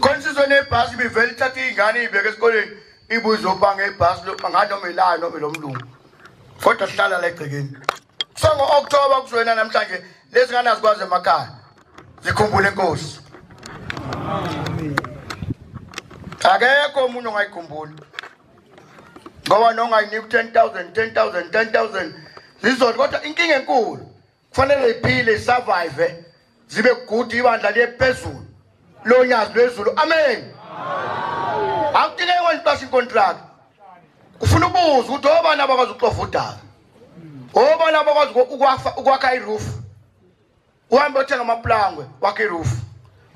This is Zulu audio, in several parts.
Khona insizwa nebhasi ibivele ithatha iy'ngane iy'beke esikoleni ibuze obanga ibhasi nganoma ilayo noma elomlungu. Kodwa sihlala la egcekeni. So ngo-October kuzwena namhlanje lezi ngane azikwazi emakhaya. Zikhumbule inkosi. Akekho omunye ongayikhumbuli. Ngoba nongayinika 10,000 10,000 10,000 zizodwa, kodwa inkinga enkulu kufanele iphile isurvive zibe good ibandla liye phezulu lonyazi lwezulu. Amen. Akudingeki wena uqashe icontract. Ufuna ubuza ukuthi obani abakwazi ukuxova udaka, obani abakwazi ukwakha iroof. Uhambe othenga amaplangwe wakhe iroof.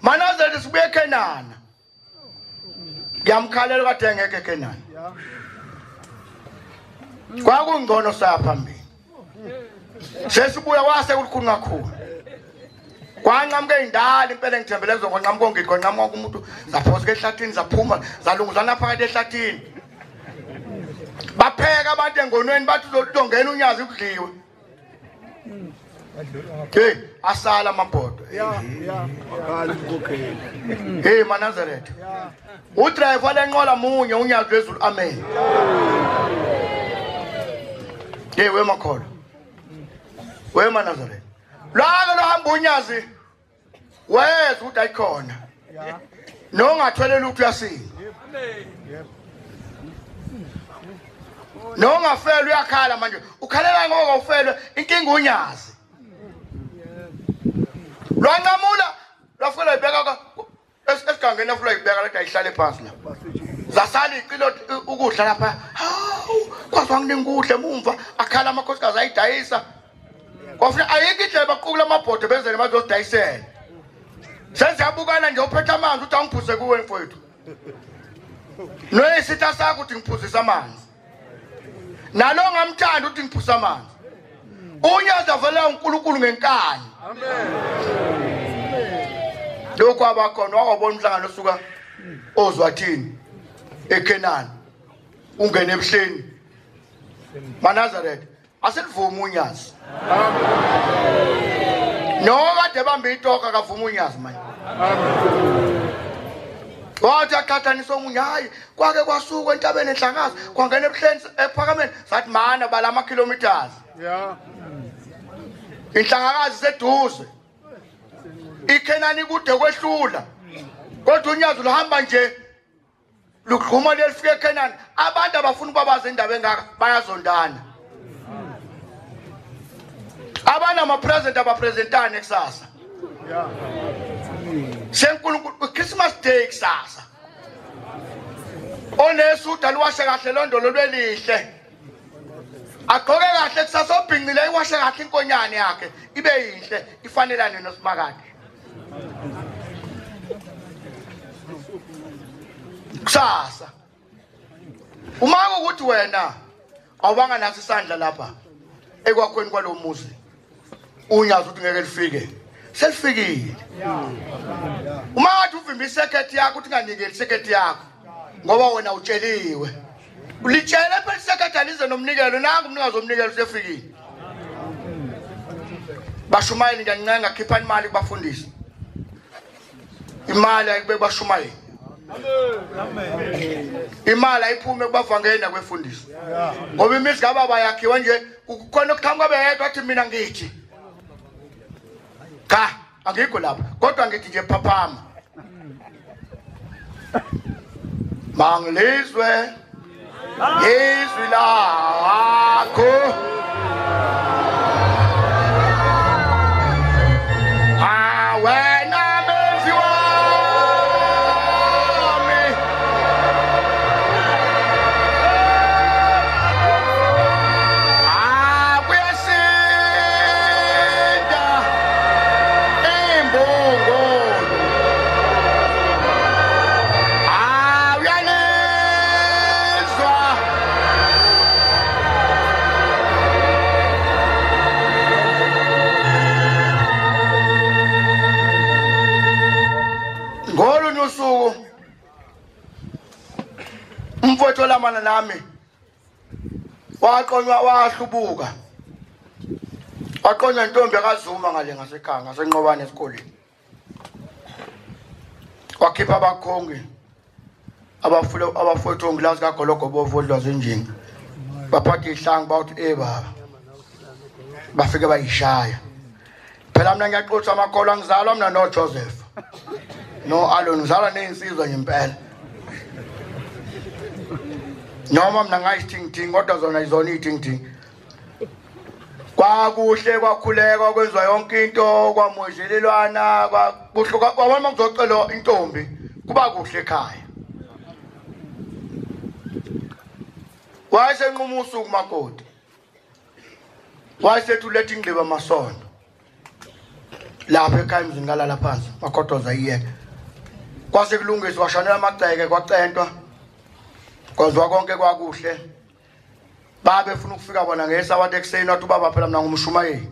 Manazele sibuye eKhenana. Ngiyamkhalela kade engekho eKhenana. Kwakungcono saya phambili. Sesibuya kwase kulikhulu kakhulu. Kwanqamuka indala impela engithembele kuzonqamuka ongidi, kwanqamuka umuntu, zaphoseka ehlathini, zaphuma, zalunguzana phakathi ehlathini. Bapheka abantu engonweni bathi uzongena unyazi kudliwe. Hey, asala amabhodo. Hey maNazaretha. Udriver lenqola munye unyazi lwezulu. Amen. Hey wemakholo. WemaNazaretha. Lwake lohamba unyazi weza ukuthi ayikhona. Nongathwele lutho uyasinda. Nongafelwe uyakhala manje. Ukhalela ngoba ufelwe inkinga unyazi. Lwanqamula lwafika ibeka esigangeni lafika ibeka lathi ayihlale phansi la. Zasala icilo ukudla lapha. Hawu, kwazi wanginingi ukudla emumva akhala amakhosikazi ayidayisa. Kwafuna ayikho indlela baqukula amabhodo benzele bazodayisela. Seziyabukana nje uphethe amanzi uthi angiphuse kuwe mfowethu. Noyisitha sakho uthi ngiphuzisa amanzi. Nalo ngamthanda uthi ngiphuzisa amanzi. Unyazi avela uNkulunkulu ngenkani. Amen. Lokho abakhona wakubona umhlangano osuka ozwathini eKhenani ungene ebuhleni. MaNazaretha asilivumi unyazi. Amen. No kade bamba itoka kavuma unyazi manje. Amen. Wathi aqhathanisa omunye, hayi kwake kwasuka entabeni enhlangazi kwangena ebuhleni ephakameni, sathi mana bala ama kilometers. Yeah. Inhlangakazi seduze. IKhenani kude kwehlula. Kodwa unyazi luhamba nje lugquma lelifika eKhenani. Abantu abafuna ukubabaza indaba engaka bayazondana. Abana ama president abapresentane kusasa. Senkulunkulu Christmas Day kusasa. Onesuda liwashe kahle londolo lwelihle. Agqoke kahle kusasa obhinqile iwashe kahle inkonyane yakhe ibe yinhle ifanelane nosimakade. Kusasa. Uma ukuthi wena awubanga naso isandla lapha ekwakhweni kwalomuzi unyazi ukuthi ngeke lifike, selifikile. Uma ngathi uvimba isekhethi yakho uthi unganikeli isekhethi yakho ngoba wena utsheliwe. Ulitshele phela isekhethi alize nomnikelo, nangu umnikazi womnikelo usefikile. Bashumayeli ngiyancenga, khipha imali kubafundisi. Imali ayikube bashumayeli. Imali ayiphume kubavangeli nakwefundisi. Ngoba imizi kababa yakhiwe nje kukhona okuqhamuka beyedwa athi mina ngithi. Cha, angikho lapho. Kodwa ngithi nje phaphama. Mangilizwe izwi lakho. Wena menzi wami. Kuyasinda imbongolo. Uyalizwa. Ngolunye usuku umfowethu olamana nami waqonywa wahlubuka. Waqonywa intombi kaZuma ngale ngasekhaya ngasenqobane esikoleni. Wakhipha abakhongi abafowethu ongilazi kagologo bovodlwa zinjinga. Baphatha ihlangu bawuthi baba. Bafike bayishaya. Phela mina ngiyaxoxa amakholwa ngizalwa mina no Joseph. No Alon ngizalwa nezinsizwa ngempela. Noma mina ngayithingithingi kodwa zona izona ithingithingi. Kwakuhle kwakhuleka kwenziwa yonke into kwamojelelwana kwakuhluka kwabona ngizocela intombi kuba kuhle ekhaya. Wayesenquma usuku makoti. Wayesethi uletha ingqiba amasondo. Lapha ekhaya emzini kalala phansi makhodoza iyeke. Kwase kulungiswa washanela amagceke kwacentwa. Kwenziwa konke kwakuhle. Babe funa ukufika bona ngesabatha ekuseni wathi ubaba phela mina ngumshumayeli.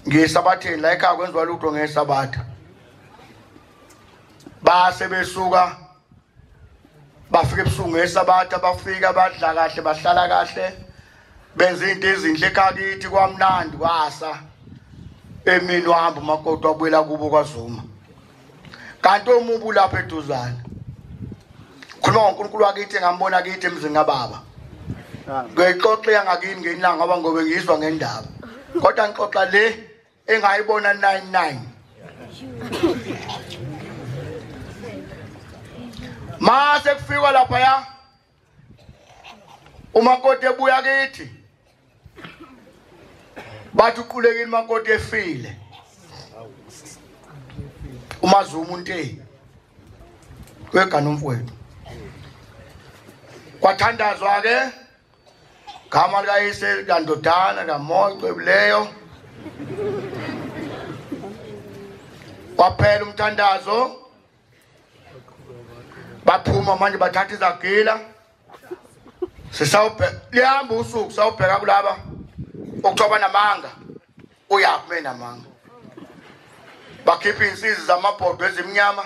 Ngesabatheni la ekhaya kwenziwa lutho ngesabatha. Base besuka bafika ebusuku ngesabatha bafika badla kahle bahlala kahle benza into ezinhle ekhaya kithi kwamnandi kwasa. Emini wahamba umakoti wabuyela kubo kwaZuma. Kanti omubu lapha eduzane. Khuluma ngoNkulunkulu wakithi ngambona kithi emzini kababa. Ngiyixoxa ngakini ngenilanga ngoba ngobe ngizwa ngendaba. Kodwa ngixoxa le engayibona 99. Mase kufika lapha ya umakoti ebuya kithi. Bathi uqulekile umakoti efile. UmaZuma uNteyi. Kwegana umfowethu. Kwathandazwa ke gama likayise kandodana kaMoya Cwebileyo. Kwaphela umthandazo. Baphuma manje bathatha izagila. Sisawubheka lihamba usuku sawubheka kulaba okuthiwa banamanga. Uyaphi menamanga? Bakhipha insizi zamabhodwe ezimnyama.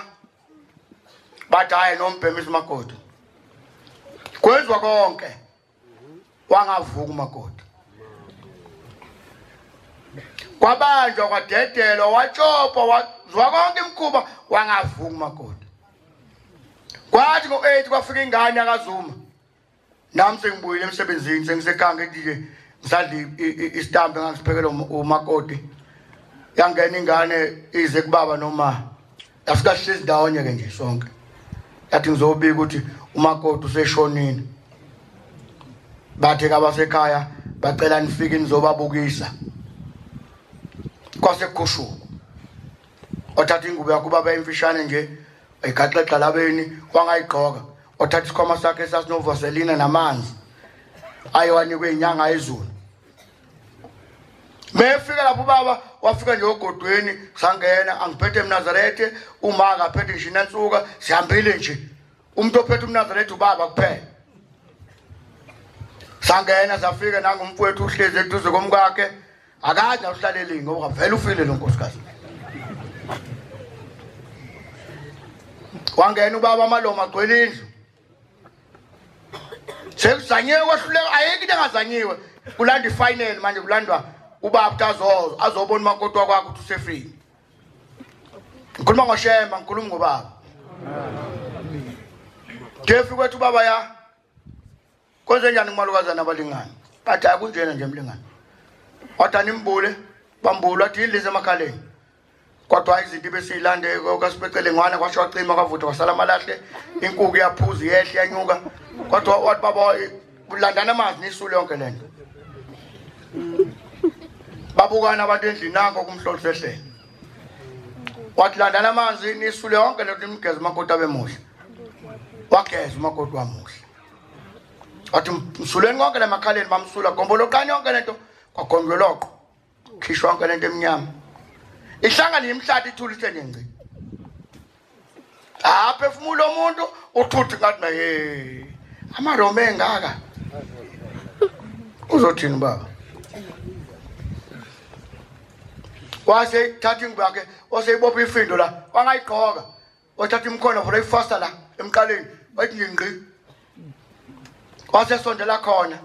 Bathi hayi nombhemisa umakoti. Kwenziwa konke. Wangavuka umakoti. Kwabanjwa kwadedelwa watshopha wazwa konke imikhuba wangavuka umakoti. Kwathi ngo-8 kwafika ingane yakaZuma. Nami sengibuyile emsebenzini sengisekhaya ngithi nje ngisadla isitambu engangisiphekela umakoti. Yangena ingane ize kubaba noma yafika sihlezi ndawonye ke nje sonke. Yathi ngizobika ukuthi umakoti useshonile. Bathe abasekhaya bacela nifike nizobabukisa. Kwase kukhushuka. Othatha ingubo yakho baba emfishane nje ayigaxe egxalabeni wangayigqoka. Othatha isikhwama sakhe esasinovaselina namanzi ayewanikwe inyanga ezulu. Mefika lapho baba wafika nje ogodweni sangena angiphethe eMnazarethe uma akaphethe ngisho inansuka sihambile nje. Umuntu ophethe uMnazarethe ubaba kuphela. Sangena safika nangumfowethu uhlezi eduze komkakhe akaze awuhlaleli ngoba vele ufile lo nkosikazi. Wangena ubaba amaloma agcwele indlu. Sekuzanyiwe kwahluleka ayikho into engazanyiwe. Kulandwa ifinal manje kulandwa ubaba ukuthi azobona umakoti wakwakhe ukuthi usefile. Ngikhuluma ngoShemba ngikhuluma ngobaba. Jeff kwethu baba ya kwenze njani kumalukazana abalingani? Bathi akunjena nje mlingani. Wathi animbule bambula athi yilise emakhaleni. Kodwa izinto besiyilande kwasibecele ngwana kwasho wacima kwavutha kwasala amalahle inkuku yaphuza yehle yanyuka. Kodwa wathi baba ulandana amanzi nisule yonke lento. Babukana abantu endlini nakho kumhlolo sehlele. Wathi landana amanzi nisule yonke lento nimgeze umakoti abe muhle. Wageza umakoti wamuhle. Wathi msuleni konke lemakhaleni bamsula gomboloqani yonke lento kwagomboloko. Khishwa yonke lento emnyama. Ihlangane imhlathi ithulise nje. Aphefumula umuntu uthuthu ngathi naye amarome engaka. Uzothini baba? Wase thatha ingubo yakhe waseyibopha ifindo la wangayigqoka. Wathatha imkhono vula ifasta la emqaleni wathi ngingqi. Wasesondela khona.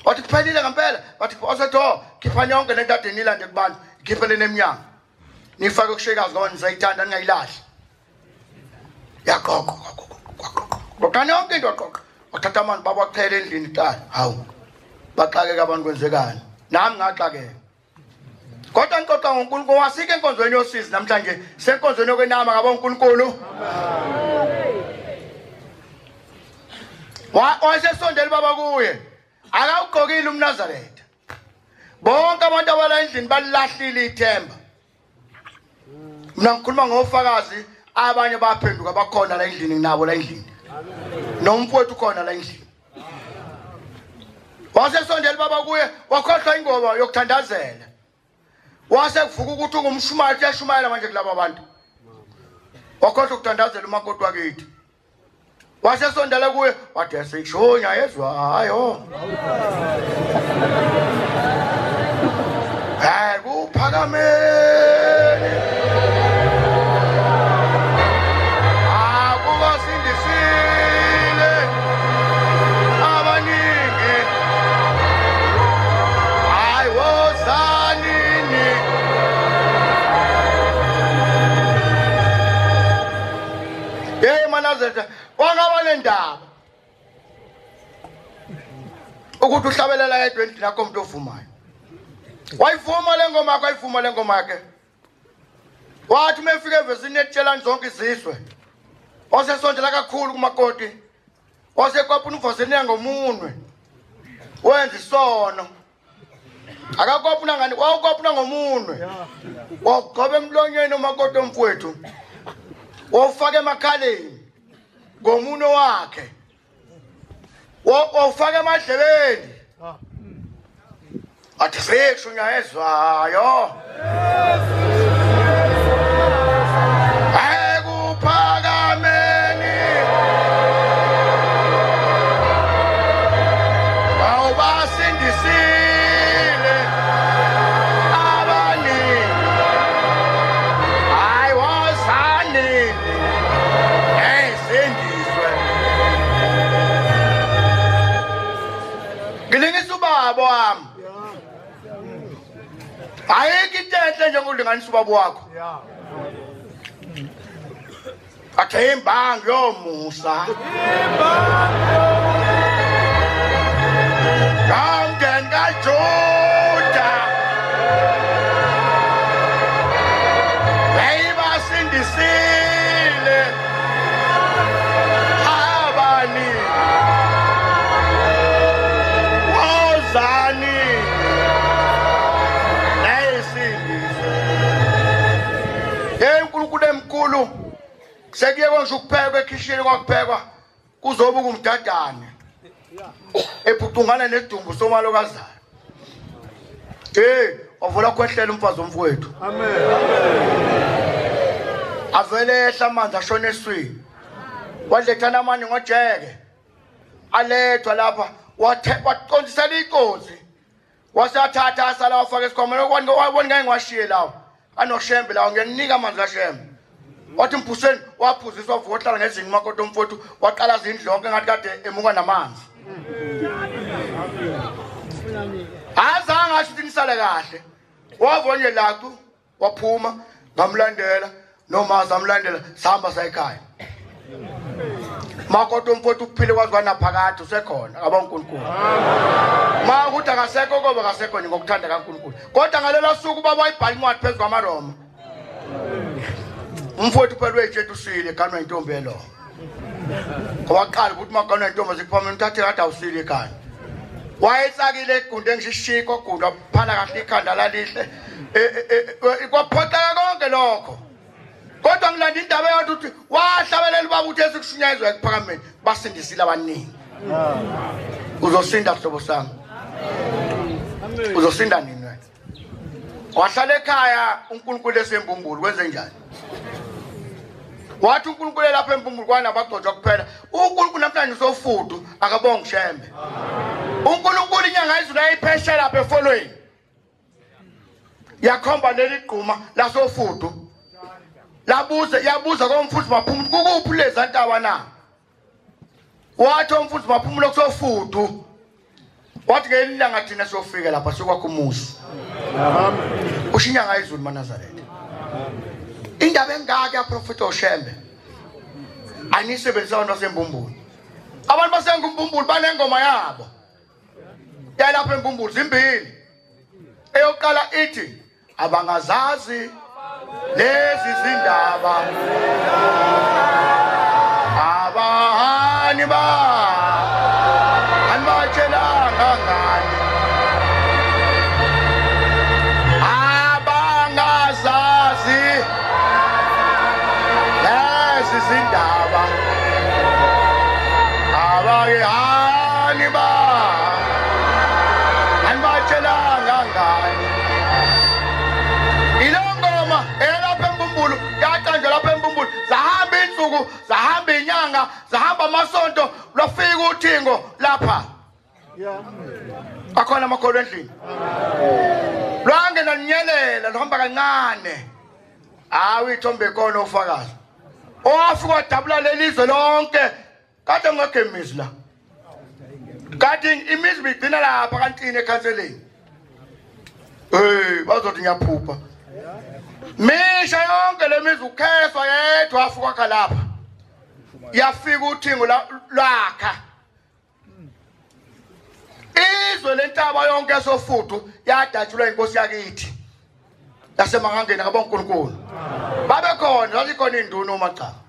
Wathi kuphelile ngempela wathi wasethi oh khiphani yonke lento ade nilande kubantu. Khiphele nemnyango. Nifake kushekazi ngoba nisayithanda ningayilahli. Yaqoqa qoqa yonke into yaqoqa. Wathatha amanzi baba wachela endlini kuqala. Hawu, baxakeka abantu, kwenzekani? Nami ngaxakeka. Kodwa ngixoxa ngoNkulunkulu, wasike enkonzweni yosizi namhlanje, senkonzweni yokwenama ngabo uNkulunkulu. Wayesesondela baba kuye, akawugqokile umNazaretha. Bonke abantu abala endlini balilahlile ithemba. Mina ngikhuluma ngofakazi, abanye baphenduka bakhona la endlini, nabo la endlini. Nomfowethu ukhona la endlini. Wasesondela baba kuye, wakhohlwa ingoma yokuthandazela. Wase kuvuka ukuthi ungumshumayeli, uyashumayela manje kulaba bantu. Wakhohlwa ukuthandazela umakoti wakithi. Wasesondela kuye, wathi yasishonya yezwayo. Hey, kuphakameni. Akubasindisile abaningi. Hayi wozanini. Hey Manazaretha, wangaba nendaba ukuthi uhlabelela yedwa endlini yakho umuntu ovumayo. Wayivuma le ngoma yakhe, wayivuma le ngoma yakhe. Wathi uma efika evesini etshelani zonke izizwe, wasesondela kakhulu kumakoti, wasekwapuna uvaseni ngomunwe, wenza isono. Akakwapuna ngani, wawukwapuna ngomunwe, wawugcoba emlonyeni umakoti omfowethu, wawufaka emakhaleni ngomunwe wakhe, wawufaka emadlebeni. Athi sekushunya ezwayo. Ekuphakameni awubasindisile abaningi. Hayi wozanini esindiswe. Ngilingisa ubaba wami. Ayikho into enhle njengokulinganisa ubaba wakho. Athe imbangi yomusa. Kamndeni kaJuda. Yayibasindisile abaningi. Wozani. Hey uNkulunkulu emkhulu, sekuye konje ukuphekwa ekhishini, kwakuphekwa kuzobuka umdadane ephucungana nesidumbu somalokazana. Hey, wavula kwehlela umfazi omfowethu. Amen. Avele ehla amanzi ashona eswini. Wadlethana amanye ngojeke. Alethwa lapha, waqondisela inkosi. Wasathatha asala wafaka esikhwameni, wabona ngeke ngiwashiye lawo. Anoshembe lawo, ngiyanika amanzi kaShembe. Wathi mphuseni, waphuziswa wavuka wahlala ngezinye umakoti omfowethu, waqala izindlu yonke ngathi kade emuka namanzi. Azange asho ukuthi nisale kahle. Wavonye lapho, waphuma, ngamlandela, noma zamlandela, sahamba sayikhaya. Makoti omfowethu uphile kwazi kwanaphakade, usekhona ngaba uNkulunkulu. Ma ukuthi akasekho koba akasekho ngokuthanda kaNkulunkulu. Kodwa ngalela suku baba wayibhala incwadi phezu kwamaRoma. Umfowethu phela wethu usile eganwa intombi elo. Waqala ukuthi maganwa intombi zikuphama umthathe kade awusile ekhaya. Wayetsakile egunde ngishishiko gunda phala kahle ikhanda lalihle. Kwaphoxeka konke lokho. Kodwa ngilanda indaba eyodwa ukuthi wahlabelela ubaba uthi esikushunyayezwa ekuphakameni, basindisile abaningi. Uzosinda hlobo sami. Uzosinda nini wena? Wahlala ekhaya uNkulunkulu esembumbulu, kwenze njani? Wathi uNkulunkulu lapha embumbulu kwanabagcotshwa kuphela. uNkulunkulu namhlanje usofudu akabongi Shembe. uNkulunkulu inyanga izulu ayiphesha lapha efolweni. Yakhomba leli gquma lasofudu. Labuza, yabuza komfundisi Maphumulo kukuphi leza ntaba na? Wathi umfundisi Maphumulo kusofudu. Wathi ngelilanga thina siyofika lapha siyokwakha umuzi. Amen. Usho inyanga izulu maNazaretha. Indaba engaka yaprofeta uShembe. Anisebenzisa abantu basembumbulu. Abantu basembumbulu banengoma yabo. Yalapha embumbulu zimbili. Eyoqala ithi abangazazi lezi zindaba. Abahani ba anibatshelanga ngani. Abangazazi lezi zindaba. Abahani ba anibatshelanga ngani. Ilongoma elapha embumbulu yaqanjwa lapha embumbulu zahamba insuku zahamba inyanga zahamba amasonto lwafika uthingo lapha. Akhona amakholwa endlini. Lwangena lunyelela luhamba kancane. Hayi ithombe khona ofakazi. Owafika wadabula lelizwe lonke kade ngekho imizi la. Kade imizi bigcina lapha kantini ekhanseleni. Bazothi ngiyaphupha. Misha yonke lemizi ukheswa yedwa wafika lapha. Yafika uthingo lwakha. Izwe lentaba yonke sofudu yadatshulwa inkosi yakithi. Yasemangangeni ngabonkulunkulu. Babe khona, zazikhona induna uMagcaba.